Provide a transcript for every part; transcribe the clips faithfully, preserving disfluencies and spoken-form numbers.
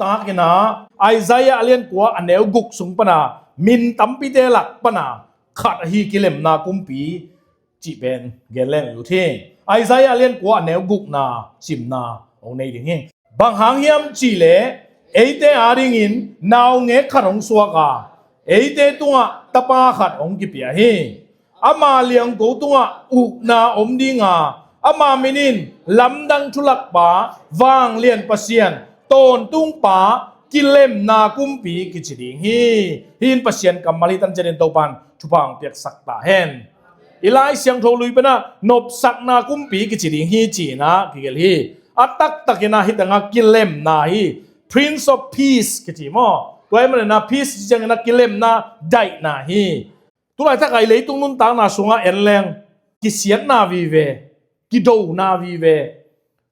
takin ah Isaiah a lian kua a neu guk sung pana min tampite lak pana khat ahi kilemna kumpi cih pen gen leng ut hi. Isaiah a lian kua a neu gukna simna hong nei ding hi. Bang hang hiam cihleh eite adingin naungek khat hong suak a, eite tungah tapa khat hong kipia hi. Ama liangko tungah ukna om dinga, ama minin Lamdang Thulakpa, Vanglian Pasian, Tawntungpa, Kilemna Kumpi kici ding hi. Hih in Pasian kammal hi. Tan ciatin Topan thupha hong piaksak ta hen. I Lai Siangtho lui penah nopsakna kumpi kici ding hi ci-in ah kigelh hi. A taktakin ah hih tengah kilemna hi. Prince of Peace kici maw? Tua ahih manin ah peace ci ciangin ah kilemna daihna hi. Tulaitak a i leitung nuntakna sungah en leng, kisiatna vive, kidona vive.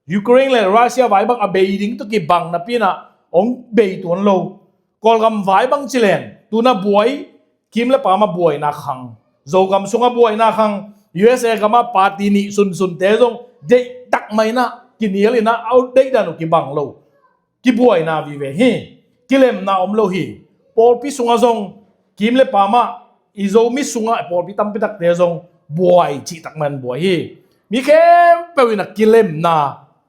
Ukraine le Russia vai bang a bei ding tawh kibang napi-in ah hong bei tuan lo. Kawlgam vai bang ci leng, tu-in ah buai, kim le paam ah buaina khang, Zogam sungah buaina khang, U S A gamah party nih sunsunte zong deihtak mah in ah kinial in ah a deihdan uh kibang lo. Kibuaina vive hi. Kilemna om lo hi. Pawlpi sungah zong kim le paam ah, i Zomi sungah pawlpi tampi takte zong buai cihtak mah in buai hi. Mi khempeuh in ah kilemna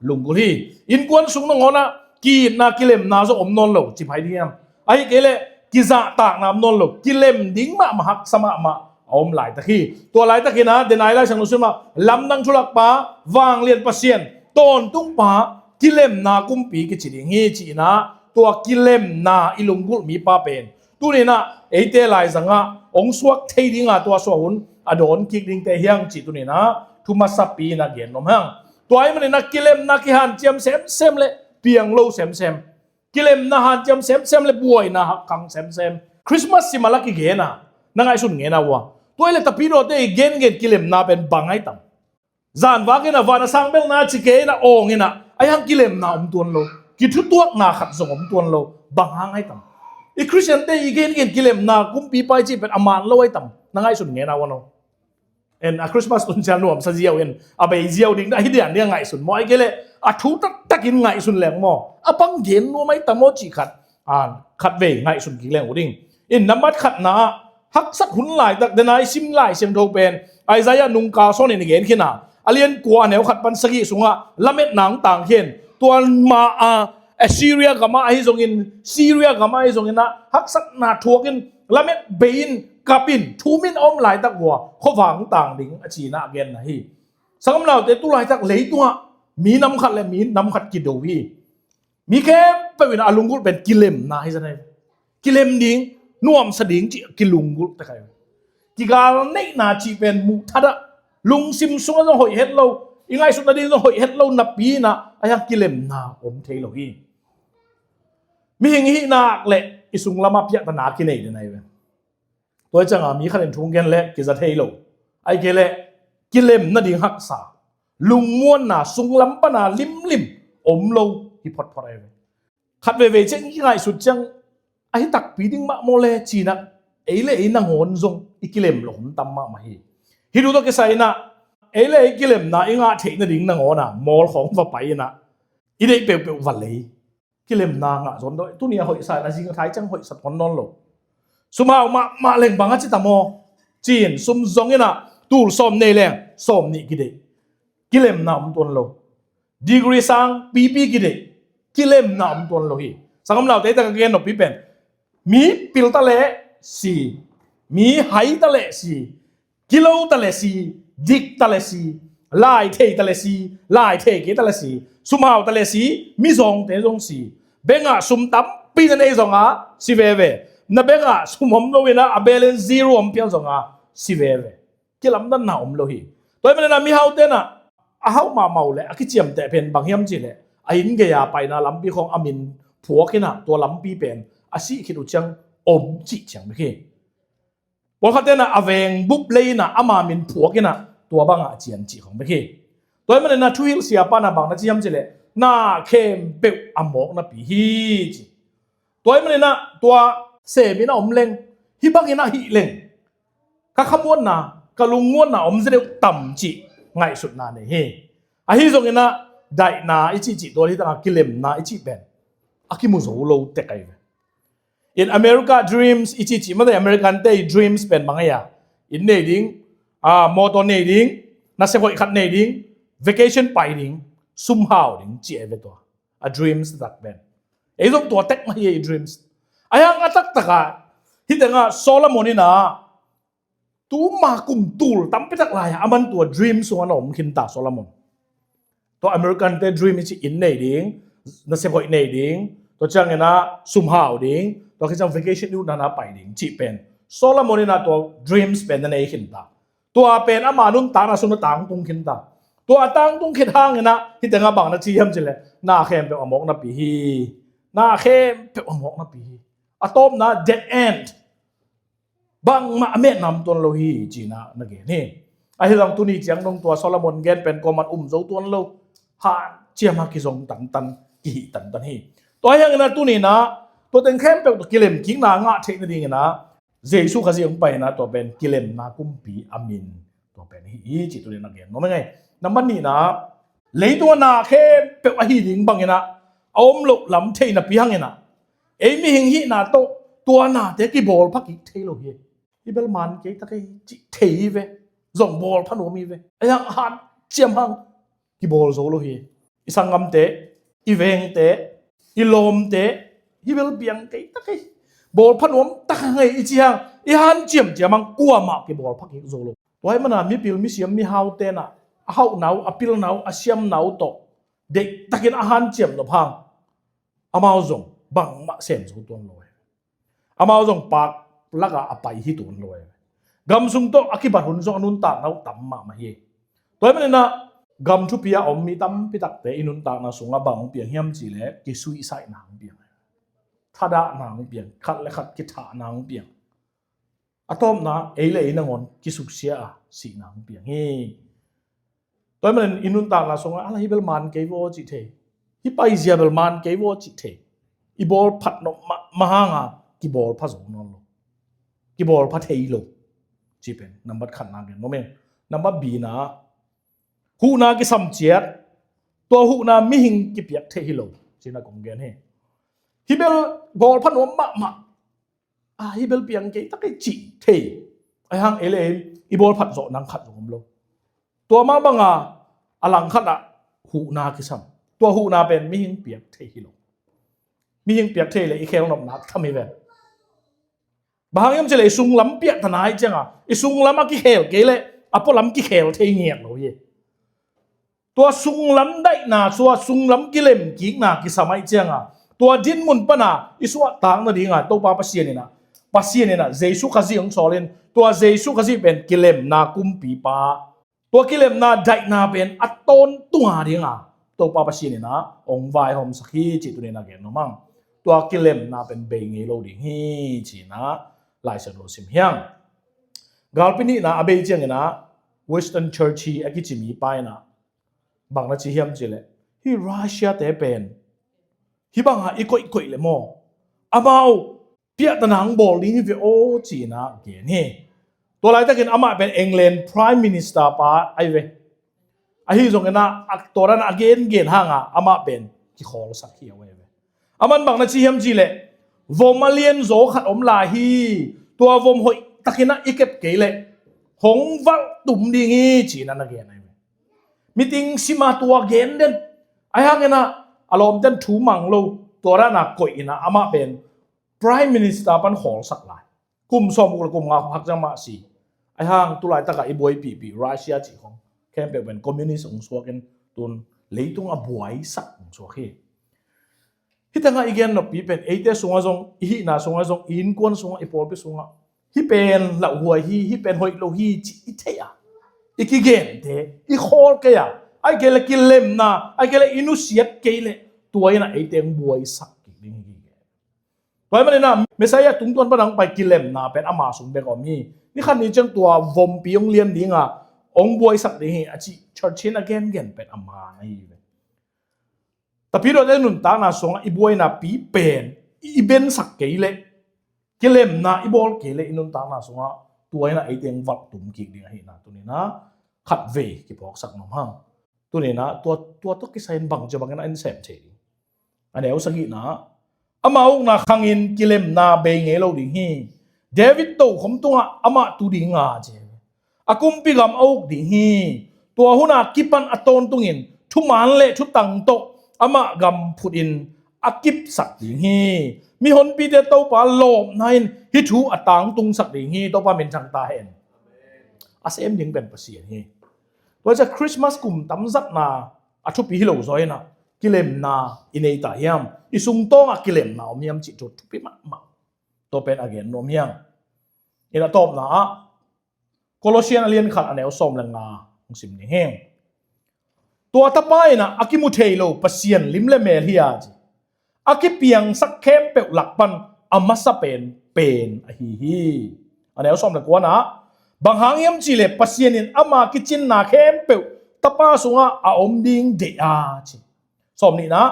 lunggulh hi. Innkuan sung nangawn ah ki-itna kilemna zong om nawn lo, ci phai ding hiam? Ahih kei leh kizahtakna om nawn lo, kilem ding mahmah, haksa mahmah a om laitak hi. Tua laitakin ah, denai Lai Siangtho sungah Lamdang Thulakpa, Vanglian Pasian, Tawntungpa, Kilemna Kumpi kici ding hi ci-in ah, tua kilemna i lunggulh mipa pen tuni-in ah eite laizangah hong suak thei dinga tua suah hun a dawn kik dingte hi hang cih tuni-in ah thu masapi-in ah gen nuam hang. Tua ahih manin ah kilemna kihanciam semsem le piang lo semsem, kilemna hanciam semsem le buaina hakkang semsem. Christmas sim a la kigen a, na ngaihsun ngen a uh a, tua hi leh tapidawte i gengen kilemna pen bang ahi tam? Zanvak in ah, van a sang belna ci kei in ah, awng in ah, ahi hang kilemna om tuan lo. Kithutuakna khat zong om tuan lo. Bang hang ahi tam? I Khristiante i gengen kilemna kumpipa i cih pen a man lo ahi tam? Na ngaihsun ngen a uh a no? En a Christmas tunciang nuamsa ziau in, a bei ziau ding dah hi dian ding a ngaihsun maw? Ahih kei leh a thu taktakin ngaihsun leng maw, a bang gen nuam ahi tam maw cih khat, a, khatvei ngaihsun kik leng uh ding. In nambat khatna ah, haksat hun laitak, denai sim Lai Siangtho pen Isaiah nungkal sawn in i gen khin a, a lian kua a neu khat pan sagih sungah lametna hong tang khin. Tua ma a Assyria gamah ahi zongin, Syria gamah ahi zongin ah, haksatna thuakin lamet bei in, kap in, thum in a om laitak uh a, khuavak hong tang ding a ci-in ah a genna hi. Sanggam naute, tu laitak leitungah mi nam khat le mi nam khat kido hi. Mi khempeuh in a lunggulh pen kilemna hi zaw hi. Kilem ding, nuamsa ding cih kilunggulh tek hi. Kigal neihna cih pen muh that ah, lungsim sungah zong hoih het lo, i ngaihsutna ding zong hoih het lo napi-in ah, ahi hang kilemna om thei lo hi. Mihing i hih nak leh i sunglamah piahtana kinei den ahi ve. Tua hi ciangin mi khat in thu gen leh kiza thei lo, ahih kei leh kilem nading haksa, lungmuanna sunglam pana limlim om lo hi photphot ahi ve. Khat veivei ciang i kingaihsut ciang, ahi takpi ding mah maw le ci-in ah, ei le ei nangawn zong i kilem loh hun tam mahmah hi. Hih thu tawh kisai-in ah, ei le ei kilemna i ngah theih nading nangawn ah mawl khawng va pai-in ah, i deih peuhpeuh va lei. Kilemna ngah zaw in, tuni a hoihsa in, a zing a thai ciang hoihsa tuan nawn lo. Sum hau mahmah leng bang a ci tam aw? Ci-in sum zongin ah tul sawm nei leng sawm nih kideih, kilemna om tuan lo. Degree sang pipi kideih, kilemna om tuan lo hi. Sanggam naute, hih tak a gen noppi pen, mi pil ta leh si, mi hai ta leh si, kilo ta leh si, dik ta leh si, lai thei ta leh si, lai thei kei ta leh si, sum hau ta leh si, mizawngte zong si. Bank ah sum tampi na nei zongin si veve. Na bank ah sum om lo-in ah, a balance zero om phial zongin si veve. Kilamdanna om lo hi. Tua ahih manin ah mihaute in ah, a hau mahmah uh leh a kiciamteh pen bang hiam cih leh, a inn gei-a paina lampi khawng a min phuak in ah, tua lampi pen a sih khit uh ciang om cih ciang bek hi. Pawlkhatte in ah a veng bup lei in ah ama min phuak in ah tua bangah a cian cih khawng bek hi. Tua ahih manin ah thuhilh siapa in ah bang na ci hiam cih leh, na khempeuh a mawknapi hi ci. Tua ahih manin ah tua sem in a om leng, hih bangin a hih leng, ka khamuanna, ka lungmuanna om zaw deuh tam cih ngaihsutna nei hi. Ahi zongin ah daihna i cihcih, tua hi tangah kilemna i cih pen a kimu zo lo tek ahi ve. In America dreams i cihcih mate, American te i dreams pen bang ahi a, inn nei ding, ah, motor nei ding, nasep hoih khat nei ding, vacation pai ding, sum hau ding cih ahi ve tua. A dreams tak pen. Ei zong tua tek mah hi a i dreams. Ahi hang a taktak a, hih tengah Solomon in a, tuma kum tul tampi tak lai a, aman tua dream sungah na om khin ta Solomon. Tua American te dream i cih inn nei ding, nasep hoih nei ding, tua ciangin a sum hau ding, tua khit ciang vacation i utna na pai ding cih pen Solomon in a tua dreams pen na nei khin ta. Tua pen ama nuntakna sung na tangtung khin ta. Tua a tangtung khit hangin a hih tengah bang na ci hiam cih leh, na khempeuh a mawk napi hi. Na khempeuh a mawk napi hi. A tawpna dead end. Bangmah a mehnam tuan lo hi, ci-in a na gen hi. Ahi zong tuni ciang dong tua Solomon gen pen kuaman um zo tuan lo. Hanciam a kizong tantan, kihih tantan hi. Tua hi hangin a tuni-in a, tua teng khempeuh tua kilem kikna ngah theih nadingin a, Jesu Khazih hong pai-in a tua pen kilemna kumpi a min tua pen hi hi, ci tuni-in a gen nuam ing ei. Nambat nihna, leitungah na khempeuh ahi ding bangin a, a om loh lam thei napi hangin a, ei mihing hihna tawh tua nate kibawl pha kik thei lo hi. Hih bel man kei ta kei cih thei hi ve. Zong bawl pha nuam hi ve. Ahi hang hanciam hang kibawl zo lo hi. I sanggamte, i vengte, i lawmte, hih bel piang kei ta kei, bawl pha nuam tak hang ei i ci hang, i hanciam ciam hang kuamah kibawl pha kik zo lo. Tua ahih manin a mipil misiam mihau ten a, a hauhna uh, a pilna uh, a siamna uh tawh deihtakin a hanciam nop hang, amau zong bangmah sem zo tuan lo hi. Amau zong paak lakah a pai hi tuan lo hi. Gam sung tawh a kibat hun zong a nuntakna uh tam mahmah hi. Tua ahih manin a gam thupi a om mi tampi takte i nuntakna sungah bang hong piang hiam cih leh kisuisaihna hong piang. Thadahna hong piang, khat le khat kithahna hong piang. A tawpna ei le ei nangawn kisuksia a sihna hong piang hi. Tua ahih manin i nuntakna sungah, ala hih bel man kei vaw cih thei, hih paizia bel man kei vaw cih thei, i bawl phat nop mahmah hang a kibawl pha zo nawn lo. Kibawl pha thei lo. Cih pen nambat khatna gen nuam ing. Nambat bina, huhna kisam ciat, tua huhna mihing kipiak thei hi lo, ci-in a kong gen hi. Hih bel bawl pha nuam mahmah, a, hih bel piang kei ta kei cih thei, ahi hang ei le ei i bawl phat zawh nang khat zong om lo. Tua mah banga a langkhat ah huhna kisam, tua huhna pen mihing piak thei hi lo. Mihing piak thei leh i khel nopna tham hi ve. Bang hang hiam cih leh i sunglam piahtana ahih cianga, i sunglam a kikhel kei leh a pualam kikhel thei ngiat lo hi. Tua sunglam daihna, tua sunglam kilemkikna kisam ahih cianga, tua dinmun pana i suahtak nadinga Topa Pasian in a, Pasian in a Jesu Khazih hong sawlin, tua Jesu Khazih pen kilemna kumpipa, tua kilemna daihna pen a tawntunga dinga Topa Pasian in a hong vaihawmsak hi, cih tuni-in a gen nuam ing. Tua kilemna pen bei ngei lo ding hi, ci-in a Lai Siangtho sim hi ing. Galpi nihna a bei ciangin a Winston Churchill a kici mipa in a bang na ci hiam cih leh, hih Russia te pen hih banga i koihkoih leh maw, amau piahtana hong bawl ding hi ve aw, ci-in a gen hi. Tua laitakin amah pen England Prime Minister pa ahi ve. Ahi zongin a, a, tua dan a gengen hanga amah pen kikhawlsak hi a ve. Aman bang na ci hiam cih leh, vom a lianzaw khat om lai hi. Tua vom hoihtakin a i kep kei leh hong valh tum ding hi, ci-in a na gen ahi ve. Meeting sima tua gen den. Ahi hangin a, a lawmten thu mang lo, tua dan a koih in a amah pen Prime Minister pan khawlsak lai. Kum sawmguk le kum nga khak ciang mah si. Ahi hang tulaitak a i buaipihpih Russia cih khong, khempeuh pen communist hong suak in, tun leitung a buaisak hong suak hi. Hih tengah i gen noppi pen eite sungah zong, i hihna sungah zong, i innkuan sungah, i pawlpi sungah, hih pen lauhuai hi, hih pen hoih lo hi cih i theih a, i kigente i khawl kei a, ahih kei leh kilemna, ahih kei leh i nusiat kei leh tua in a eite hong buaisak kik ding hi. Tua ahih manin a Messiah tungtawn pan hong pai kilemna pen ama sung bek a om hi. Ni khat ni ciang tua vompi hong lian dinga hong buaisak ding hi, a cih Churchill in a gengen pen ama na hi ve. Tapidaw te nuntakna sungah i buaina pi pen i bensak kei leh, kilemna i bawl kei leh, i nuntakna sungah tua in a eite hong valh tum kik ding ahihna tuni-in a khatvei kiphawksak nuam hang. Tuni-in a tua, tua tawh kisai in bangci bangin a i sem thei ding. A neu sagihna, Ama ukna khangin kilemna bei ngei lo ding hi. David tokhom tungah amah tu ding a ci. A kumpi gam a uk ding hi. Tua huna kipan a tawntungin thuman le thutang tawh amah gam phutin a kipsak ding hi. Mihonpite Topa lawpna in hih thu a tangtungsak ding hi. Topa minthang ta hen. A sem ding pen Pasian hi. Tua ciang Christmas kum tamzatna a thupi hi lo zaw inah kilemna i nei ta hiam? I sungtawngah kilemna om hiam cih thu thupi mahmah. Tua pen a gen nuam hiam? Inah tawpna ah Colossian a lian khat a neu sawm le nga hong sim ding hi. Tua tapa inah a kimu thei lo Pasian lim le mel hi a ci. A kipiangsak khempeuh lak pan a masa pen pen ahi hi. A neu sawm le kuana ah, bang hang hiam cihleh Pasian in ama kicinna khempeuh tapa sungah a om ding deih a ci. Sawm nihna ah,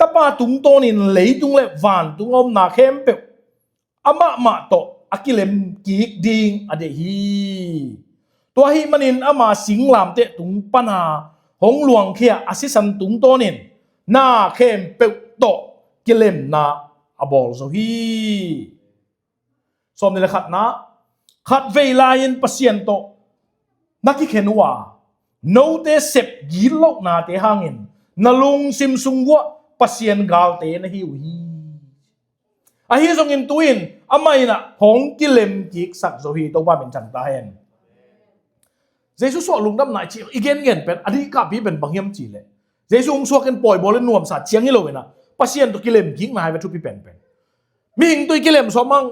tapa tungtawnin leitung le vantung a omna khempeuh amah mah tawh a kilem kik ding a deih hi. Tua ahih manin ama singlamteh tung pana hong luangkhia a sisan tungtawnin na khempeuh tawh kilemna a bawl zo hi. Sawm nih le khatna, khat vei lai-in Pasian tawh na kikhen uh a, note sep gitlohnate hangin na lungsim sung uah Pasian galte na hi uh hi. Ahi zongin tu-in amah inah hong kilem kiksak zo hi. Topa minthang ta hen. Jesu suah lungdamna i cih i gengen pen a dihkahpi pen bang hiam cihleh Jesu hong suakin pawi bawlin nuamsa ciang hi lo inah Pasian tawh kilem kikna hi ve thupi penpen. Mihing tawh i kilem sawm hang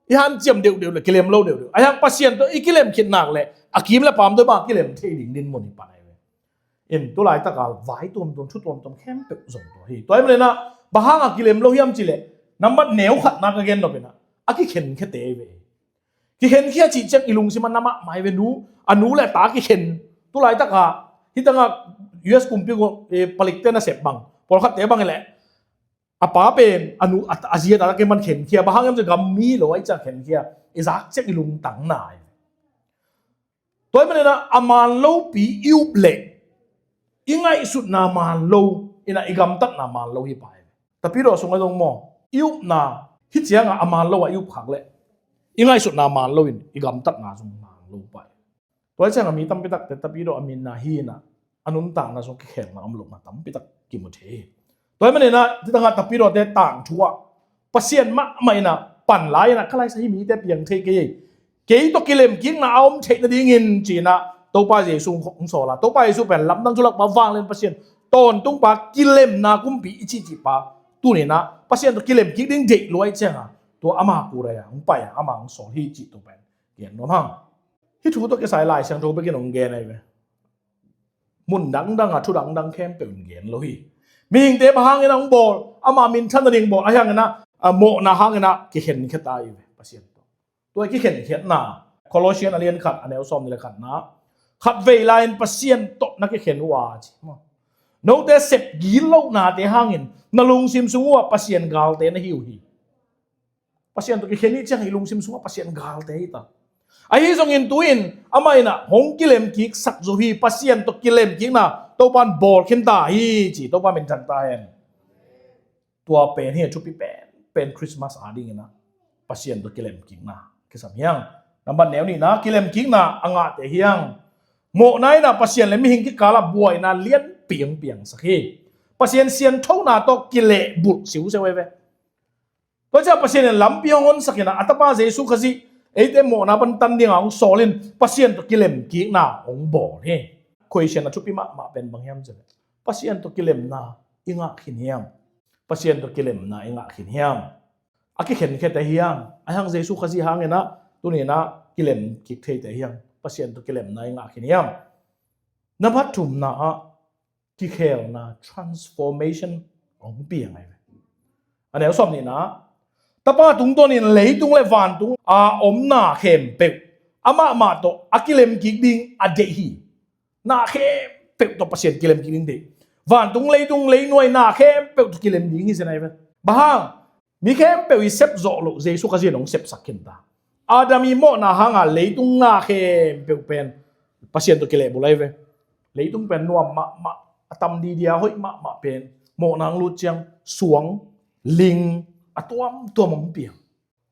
i hanciam deuhdeuh le kilem lo deuhdeuh. Ahi hang Pasian tawh i kilem khit nak le a kim le paam tawh bang a kilem thei ding dinmun hi pan ahi ve. In tulaitak a vai tuamtuam thu tuamtuam khempeuh zong tua hi. Tua ahih manin ah bang hang a kilem lo hiam cihleh nambat neu khatna ka gen nop inah a kikhenkhete hi ve. Kikhenkhia cih ciang i lungsim a na mahmah hi ve. Nu, a nu le ta kikhen. Tulaitak a hih tangah U S kumpi, eh, palikte nasep bang, pawlkhatte bang hileh a pa pen a nu a, a zi a ta kikhen man khenkhia. Bang hang hiam cihleh gam mi lo ahih ciang khenkhia. I zak ciang i lungtang nai. Tua ahih manin ah a man lopi i up leh i ngaihsutna man lo inah i gamtatna man lo hi pah hi. Tapidaw sungah zong maw, i upna hih ciangah a man lo ah i up khak leh i ngaihsutna man loin i gamtatna zong man lo pah hi. Tua ahih ciangah mi tampi takte Tapidaw a minna hi inah a nuntakna zong kikhelna om lohna tampi tak kimu thei hi. Tua ahih manin ah hih tangah Tapidawte tangthu ah Pasian mahmah inah pan lai inah ka laisa hih mite piang thei kei hi. Kei tawh kilem kikna a om theih nadingin ci inah Topa Jesu hong sawl a. Topa Jesu pen lamdang thu lakpa, vanglian Pasian tawntungpa, kilemna kumpi i cihcihpa, tuni inah Pasian tawh kilem kik ding deih lua ahih ciangah tua ama kurai a hong pai a ama hong sawl hi cih tua pen gen nuam hang. Hih thu tawh kisai Lai Siangtho bekin hong gen ahi ve. Mun dangdang a thu dangdang khempeuh in gen lo hi. Mihingte bang hangin a hong bawl, ama minthan nading bawl, ahi hangin ah, a mawhna hangin ah kikhenkhia ta hi ve Pasian tawh. Tua kikhenkhiatna Colossian a lian khat a neu sawm nih le khatna, khat vei lai-in Pasian tawh na kikhen uh a ci. Note sep gitlohnate hangin na lungsim sung uh ah Pasian galte na hi uh hi. Pasian tawh kikhen i cih ciang i lungsim sungah Pasian galte hi ta. Ahi zongin tu-in amah inah hong kilem kiksak zo hi. Pasian tawh kilem kikna Topa in bawl khin ta hi ci. Topa minthang ta hen. Tua pen hi a thupi pen pen Christmas a ding inah Pasian tawh kilem kikna kisam hi hang. Nambat neu nihna, kilem kikna a ngahte hi hang. Mawhna inah Pasian le mihing kikalah buaina lianpi hong piangsak hi. Pasian sianthona tawh kilehbulh siusiau hi ve. Tua ciah Pasian in lampi hong honsak inah a tapa Jesu Khazih eite mawhna pan tan dinga hong sawl in Pasian tawh kilem kikna hong bawl hi. Khuaisian a thupi mahmah pen bang hiam cihleh Pasian tawh kilemna i ngah khin hiam? Pasian tawh kilemna i ngah khin hiam? A kikhenkhiate hi hang, ahi hang Jesu Khazih hang inah tuni inah kilem kik theite hi hang. Pasian tawh kilemna i ngah khin hiam? Nambat thumna ah kikhelna, transformation hong piang ahi ve. A neu sawm nihna, tapa tungtawnin leitung le vantung a omna khempeuh amah mah tawh a kilem kik ding a deih hi. Na khempeuh tawh Pasian kilem kik ding deih. Vantung, leitung, leinuai na khempeuh tawh kilem ding hi zen ahi ve. Bang hang? Mi khempeuh i sep zawh loh Jesu Khazih in hong sepsak khin ta. Adam i mawhna hanga leitung na khempeuh pen Pasian tawh kilehbulh ahi ve. Leitung pen nuam mahmah, a tam didia hoih mahmah pen mawhna hong lut ciang suang, ling, a tuamtuam hong piang.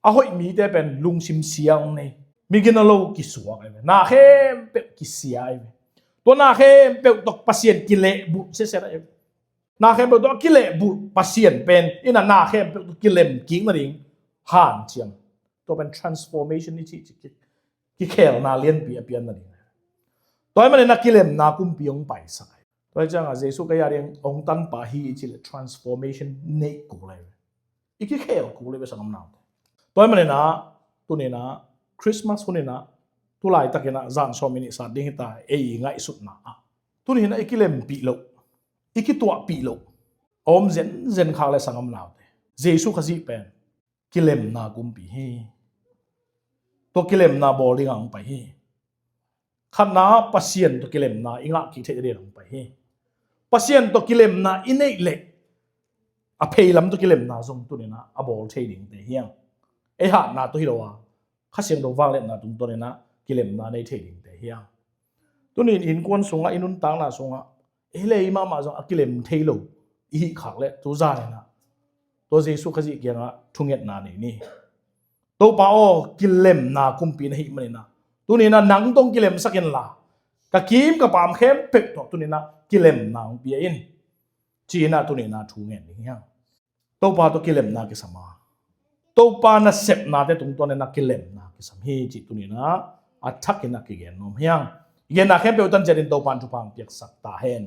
A hoih mite pen lungsim sia hong nei. Migina lo kisuak ahi ve. Na khempeuh kisia ahi ve. Tua na khempeuh tawh Pasian kilehbulh sese ahi ve. Na khempeuh tawh a kilehbulh Pasian pen in a na khempeuh tawh kilem kik nading hanciam. Tua pen transformation i cih, cih ki, kikhelna lianpi a pian nading. Tua ahih manin a kilemna kumpi hong paisak ahi. Tua hi ciangah Jesu ka ya ding hong tanpa hi i cih leh transformation neih kul ahi ve. I kikhel kul ahi ve sanggam naute. Tua ahih manin a tuni in a Christmas hun in a tu laitakin a zan sawm i nih sat ding hi ta ei i ngaihsutna ah. Tuni in a i kilempih loh, i kituahpih loh a om zenzen khak leh sanggam naute, Jesu Khazih pen kilemna kumpi hi. Tua kilemna bawl dingah hong pai hi. Khatna, Pasian tawh kilemna i ngah kik theih dingah hong pai hi. Pasian tawh kilemna i neih leh a pheilam tawh kilemna zong tuni in a bawl thei dingte hi hang. Ei hatna tawh hi lo a, Kha Siangtho vangliatna tungtawn in a kilemna nei thei dingte hi hang. Tuni in innkuan sungah, i nuntakna sungah ei le ei mahmah zong a kilem thei lo i hih khak leh tu zan in a tua Jesu Khazih kiangah thungetna nei ni. Topa aw, kilemna kumpi na hih manin a tuni in a nang tawh hong kilemsak inla ka kim ka paam khempeuh tawh tuni in a kilemna hong pia in, ci in a tuni in a thu ngen ding hi hang. Topa tawh kilemna kisam a, Topa nasepnate tungtawn in a kilemna kisam hi cih tuni in a a thakin a kigen nuam hi hang. I genna khempeuh tan ciatin Topa in thupha hong piaksak ta hen.